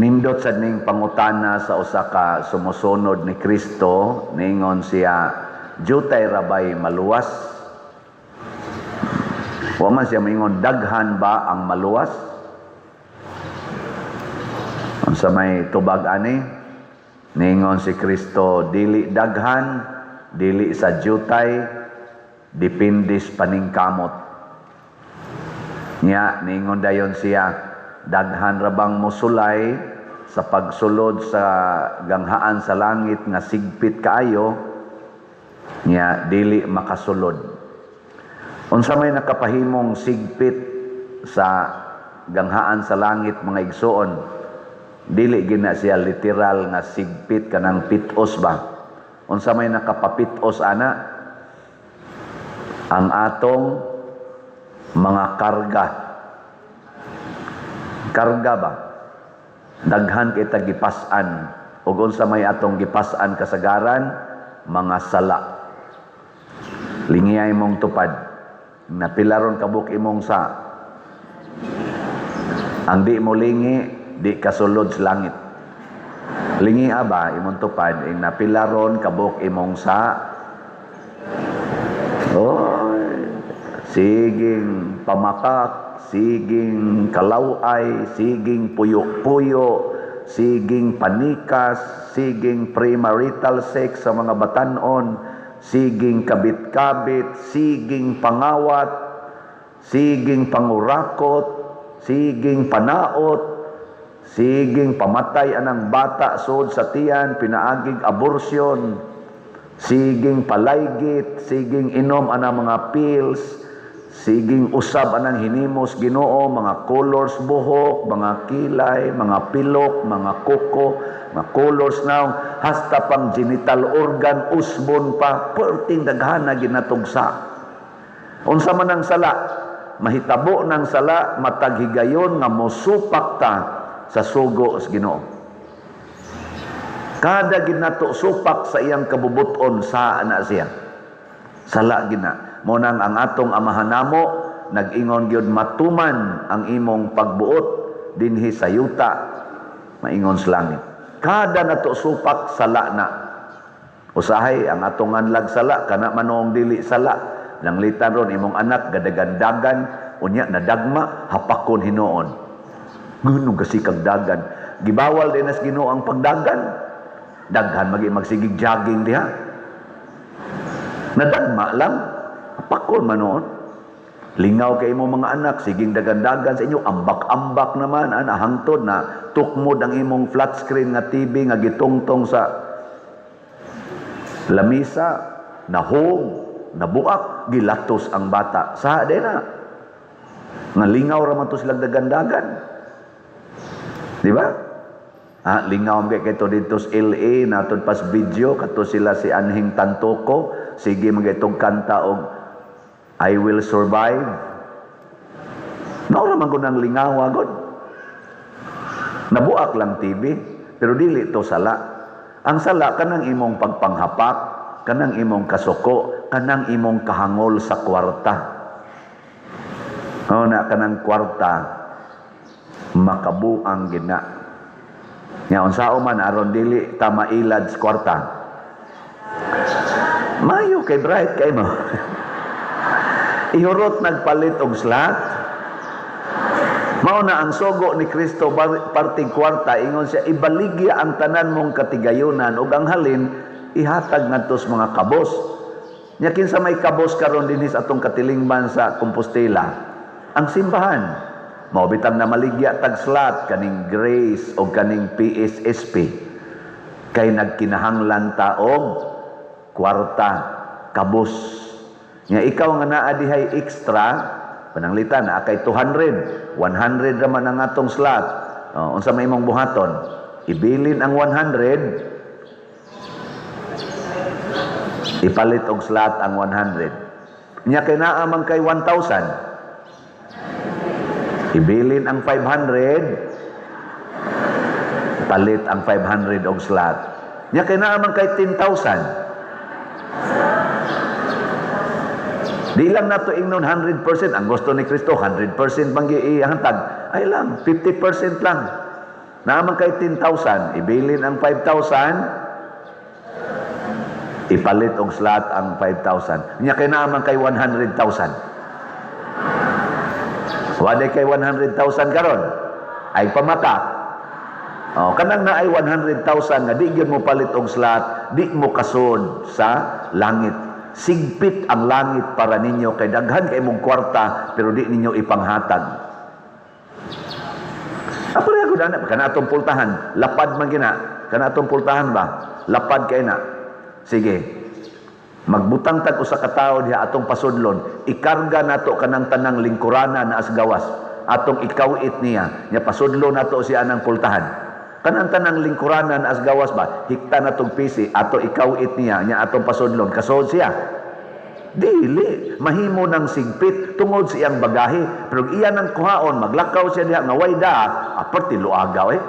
Nindot sad ning pangutana sa usa ka sumusunod ni Kristo. Ningon siya, "Jutay rabay maluwas?" Wa man siya moingon, "Daghan ba ang maluwas?" Unsa may tubag ani? Ningon si Kristo, "Dili daghan, dili sa jutay, depende sa paningkamot." Nya ningon dayon siya, "Daghan ra bang mosulay sa pagsulod sa ganghaan sa langit nga sigpit kaayo, nya dili makasulod?" Unsa may nakapahimong sigpit sa ganghaan sa langit, mga igsuon? Dili gina siya literal nga sigpit, kanang pitos ba? Unsa may nakapapitos ana? Ang atong mga karga. Karga ba? Daghan kita gipas-an. Ug unsa may atong gipas-an kasagaran? Mga sala. Lingiyay mong tupad. Napilaron kabuk imong sa. Ang di mo lingi, di kasulod sa langit. Lingi aba imong tupad, ing napilaron kabuk imong sa. Oh, siging pamakak, siging kalaway, siging puyo-puyo, siging panikas, siging premarital sex sa mga batanon, siging kabit-kabit, siging pangawat, siging pangurakot, siging panaot, siging pamatay anang bata sud sa tiyan, pinaagig abortion, siging palaygit, siging inom anang mga pills, siging usab anang hinimos Ginoo, mga colors buhok, mga kilay, mga pilok, mga kuko, mga colors naong, hasta pang genital organ usbon pa, perting daghana ginatugsa. Unsa man ang sala? Mahitabo ng sala matag higayon nga mosupak ta sa sugo sa Ginoo. Kada ginato supak sa iyang kabubuton sa ana siya. Sala gina. Mo nang ang atong Amahan namo nag-ingon gyud, "Matuman ang imong pagbuot dinhi sa yuta maingon sa langit." Kada nato supak, sala na. Usahay ang atong nganlag sala, kana manong dili sala. Nanglitan ron imong anak gadagandagan, unya nadagma, hapakon hinuon. Nganong gasikag dagan? Gibawal din as Ginoo ang pagdagan. Daghan magi magsigig jogging diha. Nadagma lang, hapakon man noon. Lingaw kay imo mga anak, siging dagandagan sa inyo, ambak-ambak naman, ana hangtod na tukmod ang imong flat screen nga TV nga gitungtong sa lamisa, nahog, nabuak, gilatos ang bata. Sa di na. Nga lingaw ra man to sila dagandagan. Di ba? Ah, lingaw man kay to dito sa LA, naton pas video kato sila si Anhing Tantoko, sige mga kanta og "I Will Survive." Naura man ko ng lingawa god. Nabuak lang TV, pero dili to sala. Ang sala, kanang imong pagpanghapak, kanang imong kasuko, kanang imong kahangol sa kwarta. O na kanang kwarta makabuang gina. Nya unsa man aron dili ta mailad sa kwarta? Mayo kay bright kay mo. Ihurot nagpalit og slot. Mao na ang sugo ni Kristo parting kwarta, ingon siya, "Ibaligya ang tanan mong katigayunan ug ang halin ihatag ngadto sa mga kabos." Nya kinsa may kabos karon dinhi sa atong katilingban sa Compostela? Ang simbahan. Mao bitang namaligya tag slot kaning Grace o kaning PSSP kay nagkinahanglan ta og kwarta, kabos. Nya ikaw nga naa dihay extra, pananglitan naa kay 200, 100 ra man ang atong slot. Oh, unsa may imong buhaton? Ibilin ang 100, ipalit og slot ang 100. Nya kay naa man kay 1,000, ibilin ang 500, palit ang 500 og slot. Nya kay naa man kay 10,000. Di lang nato ingnon 100%. Ang gusto ni Kristo, 100% bang ihatag? Ay lang, 50% lang. Naa man kay 10,000, ibilin ang 5,000, ipalit og slot ang 5,000. Nya kay naa man kay 100,000. Wa kay 100,000 karon. Ay pamata. Oh, kanang naay 100,000 nga di gyud mo palit og slot, di mo kasud sa langit. Sigpit ang langit para ninyo kay daghan kay imong kwarta pero di ninyo ipanghatag. Ah, pareha gud ana kana atong pultahan, lapad man gina. Kana atong pultahan ba? Lapad kay na. Sige. Magbutang tag usa ka tawo diha atong pasudlon, ikarga nato kanang tanang lingkurana na as gawas. Atong ikaw-it niya, nya pasudlo nato siya ng pultahan. Kanang tanang lingkuranan as gawas ba, hikta na tong pisi, ato ikaw-it niya, nya atong pasudlon, kasod siya. Dili, mahimo ng sigpit tungod sa iyang bagahe. Pero iya nang kuhaon, maglakaw siya diha nga way da, aparte luagaw eh.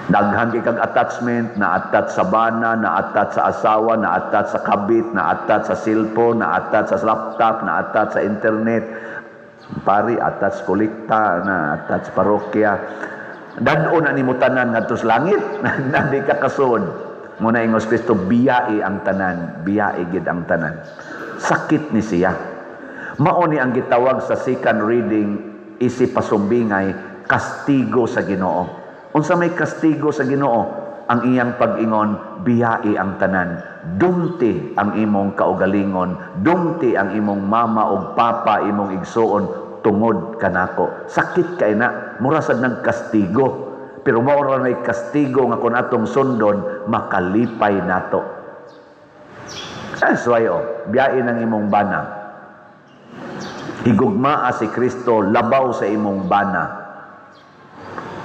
Daghan kay kag attachment, na-attach sa bana, na-attach sa asawa, na-attach sa kabit, na-attach sa cellphone, na-attach sa laptop, na-attach sa internet. Pari, attach kolekta, na-attach parokya. Dad-on na nimo tanan ngadto sa langit, na di ka kasud. Muna ingos Kristo, biyai ang tanan, biyai gid ang tanan. Sakit ni siya. Mao ni ang gitawag sa second reading isi pasumbingay, kastigo sa Ginoo. Unsa may kastigo sa Ginoo? Ang iyang pag-ingon, biyai ang tanan. Dumti ang imong kaugalingon, dumti ang imong mama ug papa, imong igsuon tungod kanako. Sakit kay na, mura sad ng kastigo. Pero mao ra nay kastigo nga kung atong sundon, makalipay nato. That's why, oh, biyain ang imong bana. Higugmaa si Kristo labaw sa imong bana.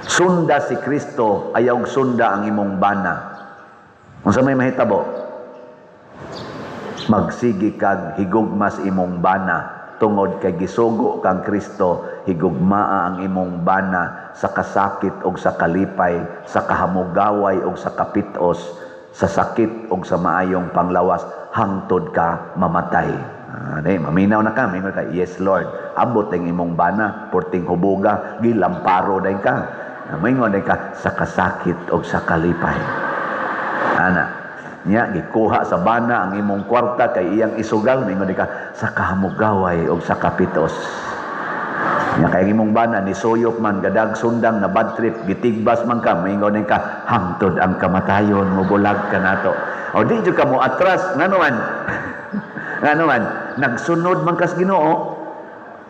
Sunda si Kristo, ayaw sunda ang imong bana. Unsa may mahitabo? Magsige kag higugma sa imong bana tungod kay gisugo kang Kristo, higugmaa ang imong bana sa kasakit og sa kalipay, sa kahamugaway og sa kapitos, sa sakit og sa maayong panglawas hangtod ka mamatay. Ah, di, maminaw na ka, mingon ka, "Yes Lord." Abot ang imong bana, porting huboga, gilamparo din ka. Ah, mingon din ka sa kasakit og sa kalipay. Ana, nya gikuha sa bana ang imong kwarta kay iyang isugal, mingon di ka sa kahamugaway og sa kapitos. Nya kay ang imong bana ni suyop man, gadag sundang na bad trip, gitigbas man ka, mingon din ka hangtod ang kamatayon mobulag ka nato. O di jud ka mo atras, ngano man? Ngano man nagsunod man kas Ginoo.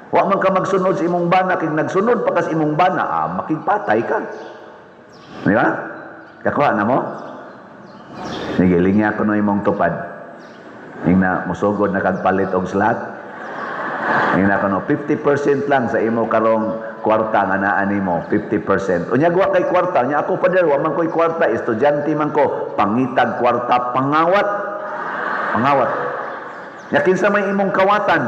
Wa man ka magsunod sa imong bana, kay nagsunod pa kas imong bana, ah, makigpatay ka. Di ba? Kakuha na mo? Sige, linya ko no imong tupad. Ingna, musugod na kag palit og slot. Ingna ko no, 50% lang sa imo karong kwarta nga naa nimo, 50%. Unya wa kay kwarta, nya ako, Father, wa man ko'y kwarta, estudyante man ko, pangitag kwarta, pangawat. Pangawat. Nya kinsa may imong kawatan?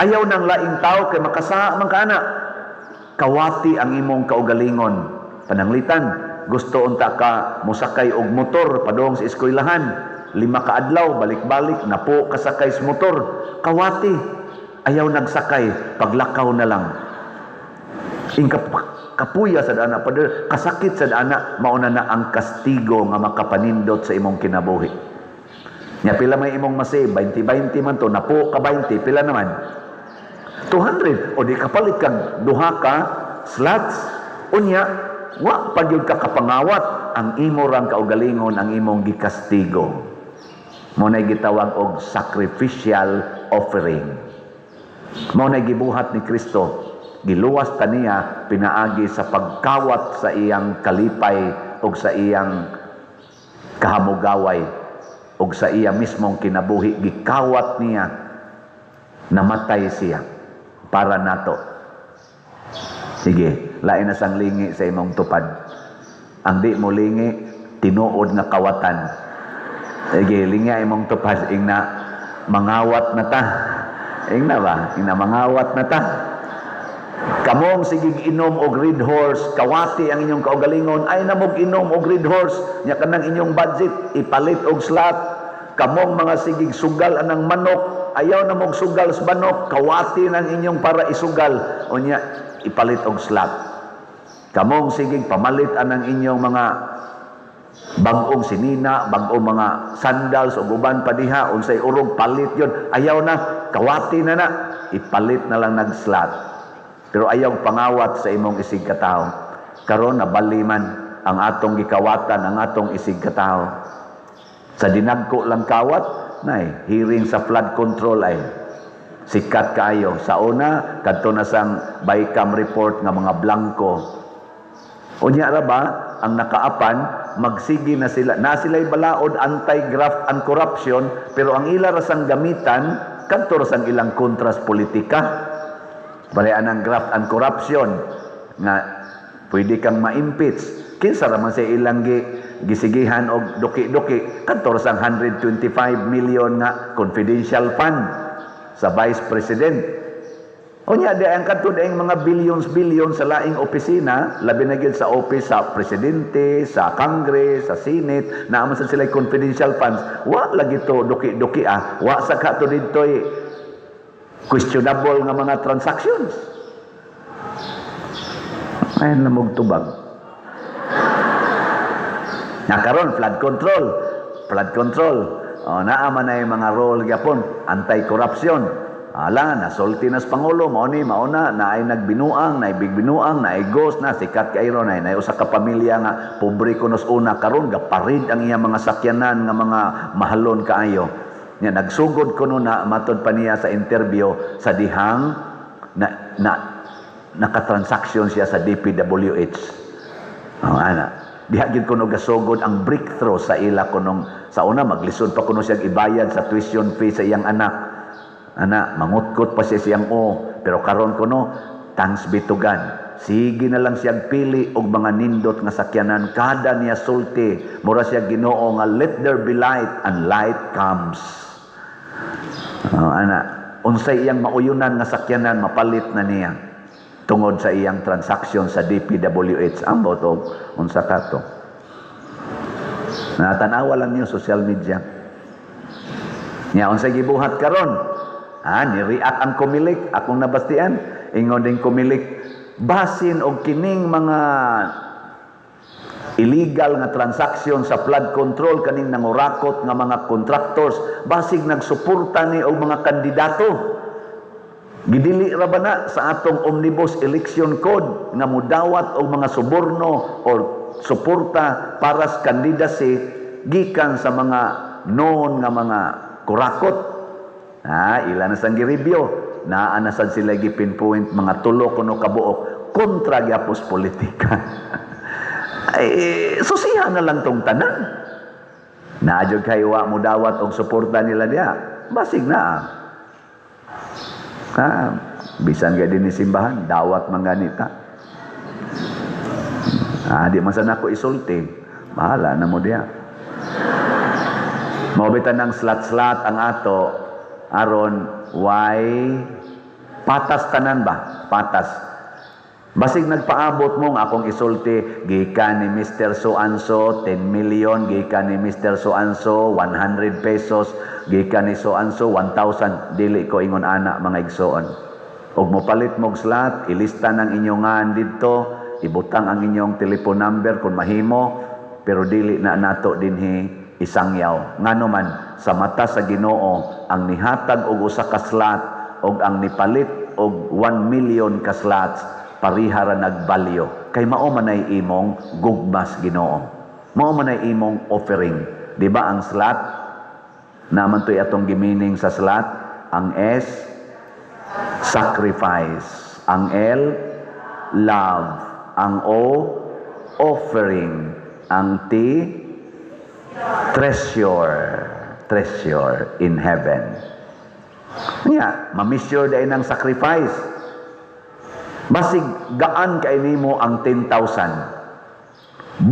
Ayaw ng laing tao kay makasaa man ka ana. Kawati ang imong kaugalingon. Pananglitan, gusto unta ka mosakay og motor padung sa eskwelahan. 5 ka adlaw balik-balik napo kasakay sa motor. Kawati. Ayaw nagsakay, paglakaw na lang. Ingka kapuya sa dana, Father, kasakit sa dana, mauna na ang kastigo nga makapanindot sa imong kinabuhi. Nya pila may imong ma-save, 20-20 man to, napo ka 20, pila naman? 200. O di kapalit kag duha ka slots. Unya, wa pa gyud ka kapangawat, ang imo rang kaugalingon ang imong gikastigo. Mao nay gitawag og sacrificial offering. Mao nay gibuhat ni Kristo. Giluwas ta niya pinaagi sa pagkawat sa iyang kalipay ug sa iyang kahamugaway ug sa iya mismong kinabuhi, gikawat niya, namatay siya para nato. Sige, lain na sang lingi sa imong tupad. Ang di mo lingi, tinuod nga kawatan. Sige, lingi imong tupad, ingna mangawat na ta. Ingna ba? Ingna mangawat na ta. Kamong sigig inom og Red Horse, kawati ang inyong kaugalingon, ay namog inom og Red Horse, nya kanang inyong budget, ipalit og slot. Kamong mga sigig sugal anang manok, ayaw na mog sugal sa manok, kawati ng inyong para isugal, unya ipalit og slot. Kamong sigig pamalit anang inyong mga bag-ong sinina, bag-ong mga sandals ug uban pa diha, unsay urog palit yon. Ayaw na, kawati na na, ipalit na lang nag slot. Pero ayaw pangawat sa imong isig katawo. Karon nabali man ang atong gikawatan ang atong isig katawo. Sa dinagko lang kawat, nay, hearing sa flood control ay sikat kaayo. Sa una, kadto na sang BICAM report nga mga blanco. Unya ra ba ang nakaapan, magsige na sila na sila'y balaod anti-graft and corruption, pero ang ila ra sang gamitan kadto ra sang ilang kontras politika. Balayan ang graft and corruption nga pwede kang ma-impeach, kinsa ra man sa ilang gisigihan og duki-duki? Kadto ra sang 125 million nga confidential fund sa vice president. Unya di ang kadto ang mga billions billions sa laing opisina, labi na gyud sa office sa presidente, sa Congress, sa Senate, naa man sa sila confidential funds. Wa lagi to duki-duki ah. Wa sa kato didtoy questionable nga mga transactions. Ay lamog tubag. Nga karon flood control, flood control. O, naa man ay mga role gyapon, anti-corruption. Ala, nasulti nas pangulo, mao ni mao na, naay nagbinuang, naay bigbinuang, naay ghost na sikat kay ron, naay usa ka pamilya nga pobre kunos una, karon gaparid ang iyang mga sakyanan nga mga mahalon kaayo. Nya nagsugod kuno na, matod pa niya sa interview, sa dihang na, na nakatransaksyon siya sa DPWH. Oh, ana. Diha gyud kuno gasugod ang breakthrough sa ila kunong sa una maglisod pa kuno siya ibayad sa tuition fee sa iyang anak. Ana, mangutkot pa siya siyang o, pero karon kuno, thanks be to God. Sige na lang siyang pili og mga nindot nga sakyanan kada niya sulti, mura siya Ginoo nga "Let there be light," and light comes. Oh, ana, unsay iyang mauyunan nga sakyanan, mapalit na niya tungod sa iyang transaction sa DPWH. Ambot og unsa ka to. Natanawa lang niyo social media. Nya unsay gibuhat karon? Ah, ni-react ang Comelec, akong nabastian. Ingon din Comelec, basin og kining mga illegal nga transaction sa flood control, kaning nangurakot nga mga contractors, basig nagsuporta ni og mga kandidato. Gidili ra ba na sa atong Omnibus Election Code nga mudawat og mga suborno or suporta para sa candidacy gikan sa mga known nga mga kurakot? Ah, ila na sang gi-review. Naa na sad sila gi-pinpoint mga tulo kuno kabuok kontra gyapos politika. Ay, susiha na lang tong tanan. Naa jud kay wa mo dawat og suporta nila diha. Basig na. Ah, bisan gay din ni simbahan, dawat man ganita. Ah, di man sa nako isulti. Bahala na mo diha. Mao bitan ng slot-slot ang ato aron why patas tanan ba? Patas. Basig nagpaabot mo nga akong isulti, gikan ni Mr. So and so 10 million, gikan ni Mr. So and so 100 pesos, gikan ni so and so 1,000, dili ko ingon ana, mga igsoon. Og mopalit mog slot, ilista ng inyong ngan didto, ibutang ang inyong telephone number kung mahimo, pero dili na nato dinhi isangyaw. Ngano man, sa mata sa Ginoo, ang nihatag og usa ka slot og ang nipalit og 1 million ka slots, pariha ra nagbalyo. Kay mao man ay imong gugmas Ginoo. Mao man ay imong offering. Di ba ang slot? Naman to'y atong gimining sa slot. Ang S, sacrifice. Ang L, love. Ang O, offering. Ang T, treasure. Treasure in heaven. Nya, ma-measure dahil ng sacrifice. Basig gaan kay nimo ang 10,000.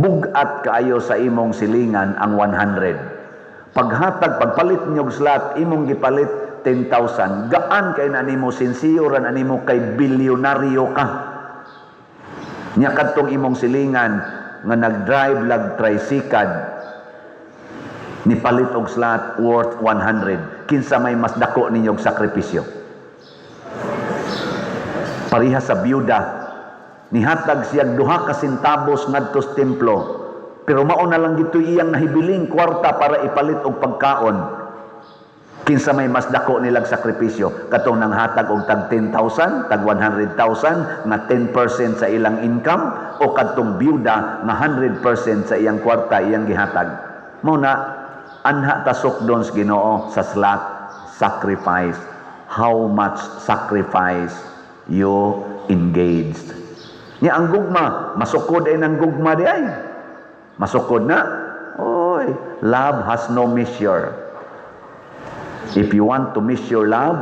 Bugat kaayo sa imong silingan ang 100. Paghatag, pagpalit niyo og slot, imong gipalit 10,000. Gaan kay na nimo, sinsiyo ra na nimo kay bilyonaryo ka. Nya kadtong imong silingan nga nag-drive lag tricycle, nipalit og slot worth 100. Kinsa may mas dako ninyong sakripisyo? Pareha sa byuda. Nihatag siya 2 ka sentabos ngadto sa templo. Pero mao na lang dito iyang nahibiling kwarta para ipalit og pagkaon. Kinsa may mas dako nilang sakripisyo? Katong nanghatag og tag 10,000, tag 100,000 nga 10% sa ilang income o kadtong byuda nga 100% sa iyang kwarta iyang gihatag? Mao na anha ta sukdon sa Ginoo sa slot sacrifice. How much sacrifice you engaged? Nya ang gugma, masukod ay ng gugma di ay. Masukod na. Oy, love has no measure. If you want to measure love,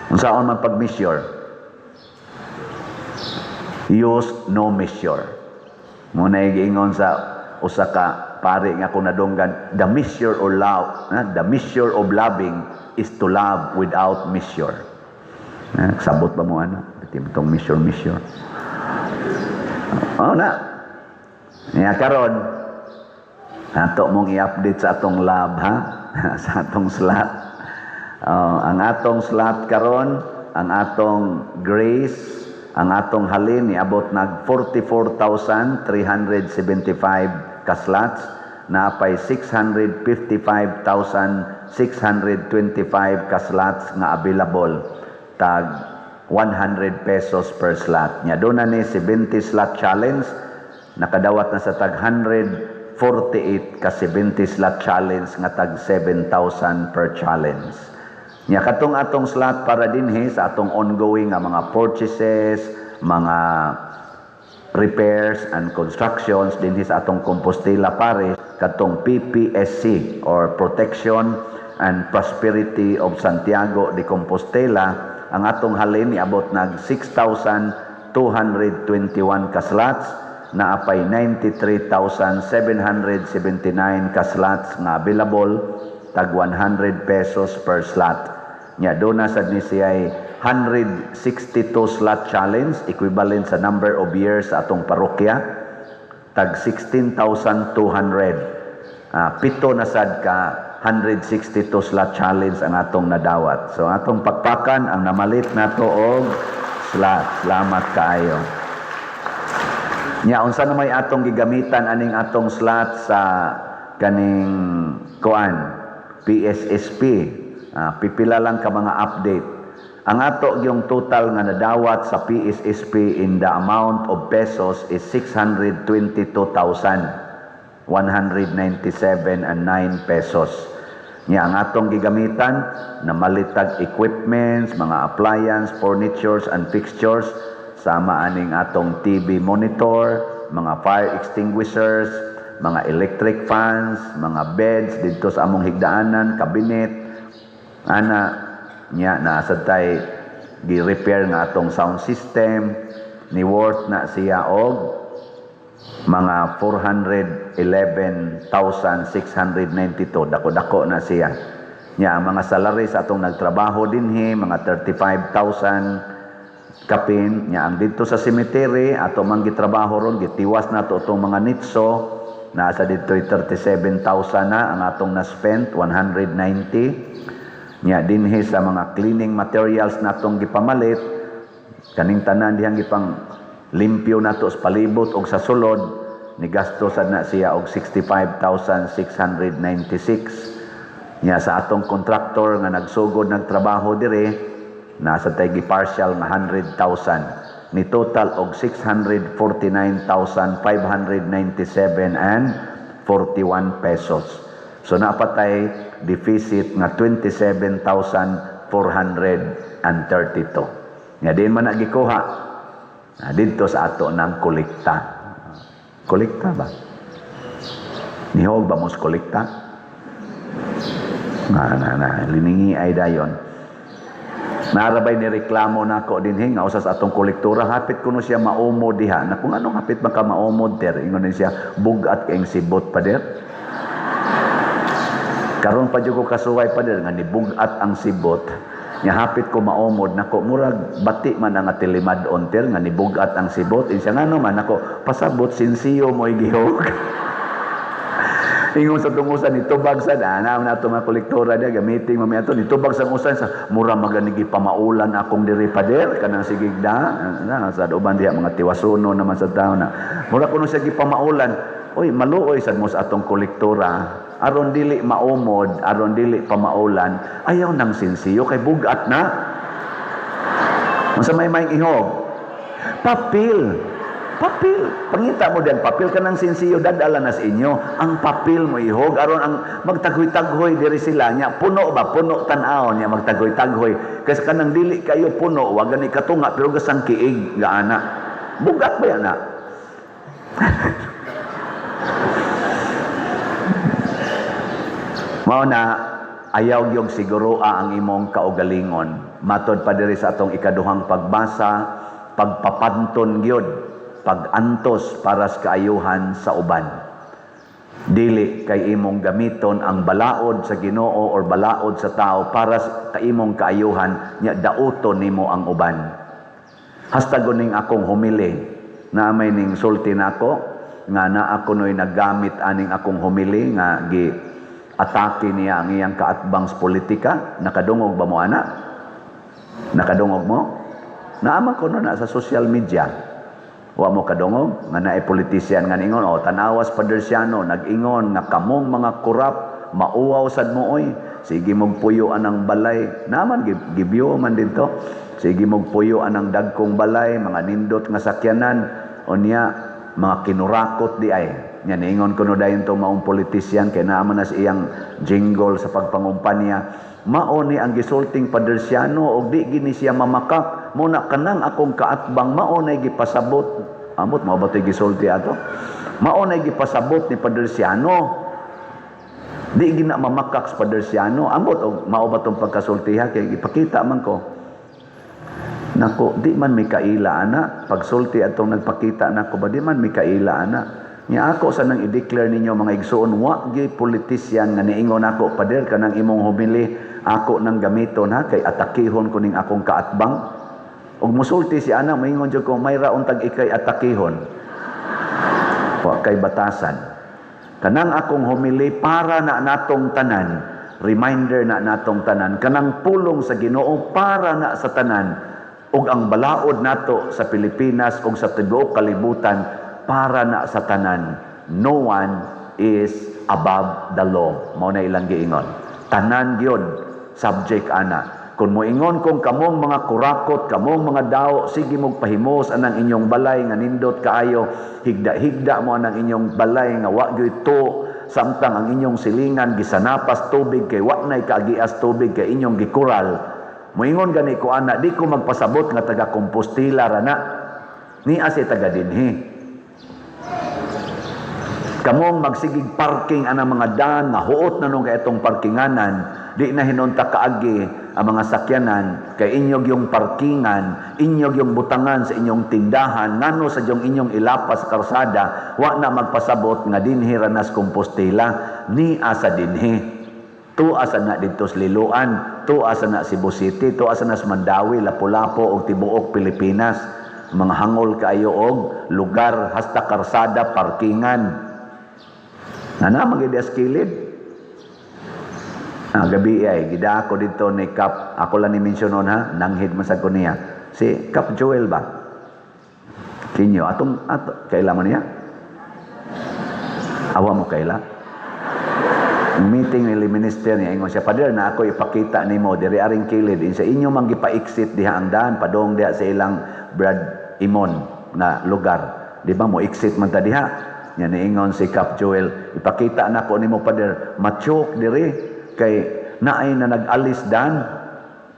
unsaon man pag-measure? Use no measure. Mao na giingon sa usa ka pare nga akong nadunggan, the measure of love, the measure of loving is to love without measure. Sabot ba mo ana? Itong measure measure. Oh na. Nya karon ato mong i-update sa atong love, ha, sa atong slot. Oh, ang atong slot karon, ang atong grace, ang atong halin niabot nag 44,375 ka slots, napay 655,625 ka slots nga available, tag 100 pesos per slot. Nya doon na ni 70 slot challenge, nakadawat na sa tag 148 ka 70 slot challenge nga tag 7,000 per challenge. Nya katong atong slot para dinhi sa atong ongoing nga mga purchases, mga repairs and constructions dinhi sa atong Compostela Parish, katong PPSC or Protection and Prosperity of Santiago de Compostela, ang atong halin niabot nag 6,221 ka slots, naapay 93,779 ka slots nga available, tag 100 pesos per slot. Nya doon na sad ni siya 162 slot challenge, equivalent sa number of years sa atong parokya, tag 16,200. 7 na sad ka 162 slot challenge ang atong nadawat. So atong pakpakan ang namalit nato og slot. Salamat kaayo. Nya unsa na may atong gigamitan aning atong slot sa kaning kuan PSSP? Pipila lang ka mga update. Ang ato yung total nga nadawat sa PSSP in the amount of pesos is 622,197 and 9 pesos. Nya ang atong gigamitan namalitag equipments, mga appliance, furnitures and fixtures, sama aning atong TV monitor, mga fire extinguishers, mga electric fans, mga beds didto sa among higdaanan, cabinet, ana nya naa tay gi-repair nga atong sound system, ni worth na siya og mga 411,692. Dako-dako na siya. Nya ang mga salary sa atong nagtrabaho dinhi, mga 35,000 kapin. Nya ang didto sa cemetery, ato man gitrabaho ron, gitiwas na to atong mga nitso, nasa didto 37,000 na ang atong na-spend, 190. Nya dinhi sa mga cleaning materials natong gipamalit, kaning tanan dihang gipang limpyo nato sa palibot og sa sulod, ni gasto sad na siya og 65,696. Nya sa atong contractor nga nagsugod nagtrabaho dire, nasa tay gi-partial nga 100,000, ni total og 649,597 and 41 pesos. So napatay deficit nga 27,432. Nga din man na gikuha na didto sa ato ng kolekta. Kolekta ba? Nihog ba mo sa kolekta? Na, na, na, liningi ay dayon. Narabay ni reklamo nako dinhi nga usa sa atong kolektora, hapit kuno siya maumod diha. Na kung anong hapit man ka maumod ter, ingon din siya, "Bugat kayong sibot, pader." Karon pa jud ko kasuway, pader, nga nibugat ang sibot. Nya hapit ko maumod nako, murag bati man ang tilimad-on ter nga nibugat ang sibot. Insiya, ngano man ako, pasabot sinsiyo mo'y gihog. Ingon sa tungusan nitubag sa ana na ato mga kolektora diya gamitin mami ato nitubag sa usan sa mura maganigi pamaulan akong diri, pader, kanang sigigda na sa uban diha, mga tiwasuno naman sa tao na mura kuno siya gipamaulan. Oy, maluoy sad mo sa atong kolektora, aron dili maumod, aron dili pamaulan, ayaw nang sinsiyo kay bugat na. Unsa may ihog? Papel. Papel. Pangita mo din papel kanang sinsiyo, dadala na sa inyo. Ang papel mo ihog aron ang magtaghoy-taghoy diri sila nya puno ba, puno tan-aw niya magtaghoy-taghoy. Kasi kanang dili kayo puno, wa gani katunga pero gasang kiig gaana. Bugat ba yan na? Mao na ayaw gyud siguroa ang imong kaugalingon. Matod pa diri sa atong ikaduhang pagbasa, pagpapanton gyud, pagantos para sa kaayuhan sa uban. Dili kay imong gamiton ang balaod sa Ginoo or balaod sa tao para sa imong kaayuhan nya dauton nimo ang uban. Hasta guning akong humili na may ning sulti nako nga naa ako noy naggamit aning akong humili nga gi atake niya ang iyang kaatbang sa politika. Nakadungog ba mo ana? Nakadungog mo? Naaman ko no na sa social media. Wa mo kadungog nga naay politician nga ningon, "Oh, tanawas Pader Siano, nag-ingon nga kamong mga kurap mauwaw sad mo oy. Sige mog puyo anang balay." Naman gibyo man didto. "Sige mog puyo anang dagkong balay, mga nindot nga sakyanan, unya mga kinurakot di ay." Nya niingon kuno dayon tong maong politician kay naaman na sa iyang jingle sa pagpangumpanya. Mao ni ang gisulting Pader Siano og di gini siya mamakak. Muna kanang akong kaatbang mao nay gipasabot. Amot mao ba to'y gisulti ato? Mao nay gipasabot ni Pader Siano. Di gina mamakak sa Pader Siano. Amot og mao ba tong pagkasultiha kay gipakita man ko. Nako, di man may kaila ana. Pagsulti atong nagpakita nako ba, di man may kaila ana. Nya ako sa nang i-declare ninyo, mga igsuon, wa gyud politician nga niingon ako, "Pader, kanang imong humili ako nang gamiton ha kay atakihon ko ning akong kaatbang." Og musulti si ana, moingon jud ko, may raon tag ikay atakihon. Wa kay batasan. Kanang akong humili para na natong tanan, reminder na natong tanan, kanang pulong sa Ginoo para na sa tanan, ug ang balaod nato sa Pilipinas ug sa tibuok kalibutan para na sa tanan. No one is above the law. Mao na ilang giingon. Tanan gyud subject ana. Kung moingon kong kamong mga kurakot, kamong mga daw, sige mong pahimos anang inyong balay nga nindot kaayo, higda-higda mo anang inyong balay nga wa gyud to, samtang ang inyong silingan gisanapas tubig kay wa nay kaagias tubig kay inyong gikural. Moingon gani ko ana, di ko magpasabot nga taga Compostela ra na. Nia si taga dinhi. Kamong magsigig parking anang mga daan nga huot na nung kay itong parkinganan, di na hinunta kaagi ang mga sakyanan kay inyog yung parkingan, inyog yung butangan sa inyong tindahan, ngano sa yung inyong ilapas sa karsada, wa na magpasabot nga dinhi ra nas Compostela, ni asa dinhi. Tua sa na didto sa Liloan, tua sa na Cebu City, tua sa na sa Mandaue, Lapu-Lapu ug tibuok Pilipinas. Mga hangol kaayo og lugar hasta karsada parkingan. Nana magid kilid. Ah, gabi ay gida ako dito ni Kap, ako lang ni mensyonon ha, nanghid man sad ko niya. Si Kap Joel ba? Kinyo atong ato kaila man niya? Awa mo kaila? Meeting ni minister niya, ingon siya, "Pader, na ako ipakita nimo diri aring kilid in sa inyo man gipa-exit diha ang daan padong diha sa ilang Brad Imon na lugar. Di ba mo exit man ta diha?" Nya niingon si Kap Joel, "Ipakita nako nimo, pader, ma-choke diri kay naay na nag-alis dan."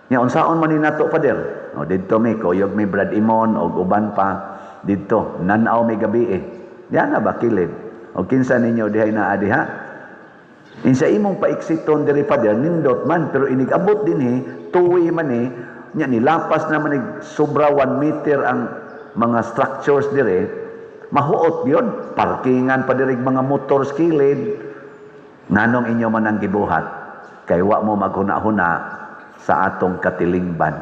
Nya unsaon man ni nato, pader? O didto mi kuyog mi Brad Imon og uban pa didto, nan-aw mi gabi eh. Diyan na ba kilid? O kinsa ninyo dihay naa diha? Insa imong paiksiton diri, pader, nindot man pero inig-abot dinhi tuwi man ni nya nilapas na man ig sobra 1 meter ang mga structures dire, mahuot yun, parkingan pa diri mga motor sa kilid. Nganong inyo man ang gibuhat? Kay wa mo maghuna-huna sa atong katilingban.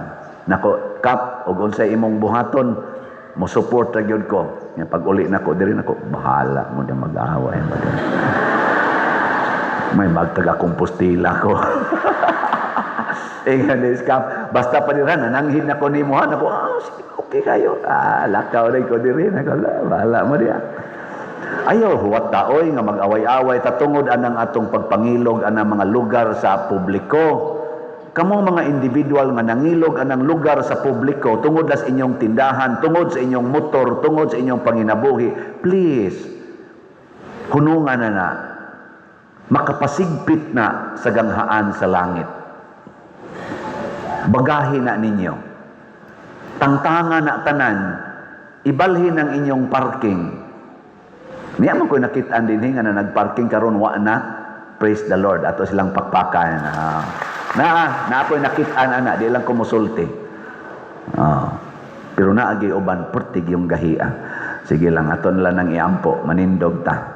Nako, Kap, og unsay imong buhaton, mo support ra gyud ko. Nya pag uli nako diri nako, bahala mo na mag-away mo diri. May magtaga Compostela ko. Ingon ni scam, basta pa dira nananghid na ko nimo ha. Nako, ah, sige, okay kayo. Ah, lakaw na ko diri nako, bahala mo diya. Ayaw huwat taoy nga mag-away-away ta tungod anang atong pagpangilog anang mga lugar sa publiko. Kamong mga individual nga nangilog anang lugar sa publiko tungod sa inyong tindahan, tungod sa inyong motor, tungod sa inyong panginabuhi, please, hunungan na na. Makapasigpit na sa ganghaan sa langit. Bagahi na ninyo. Tangtanga na tanan, ibalhin ang inyong parking. Niya man ko nakitaan din nga na nagparking karon wa na. Praise the Lord. Ato silang pakpakan. Ah. Na, na ako'y nakitaan ana, di lang ko musulti. Ah. Pero naagi uban pertig yung gahia. Sige lang, aton lang nang iampo, manindog ta.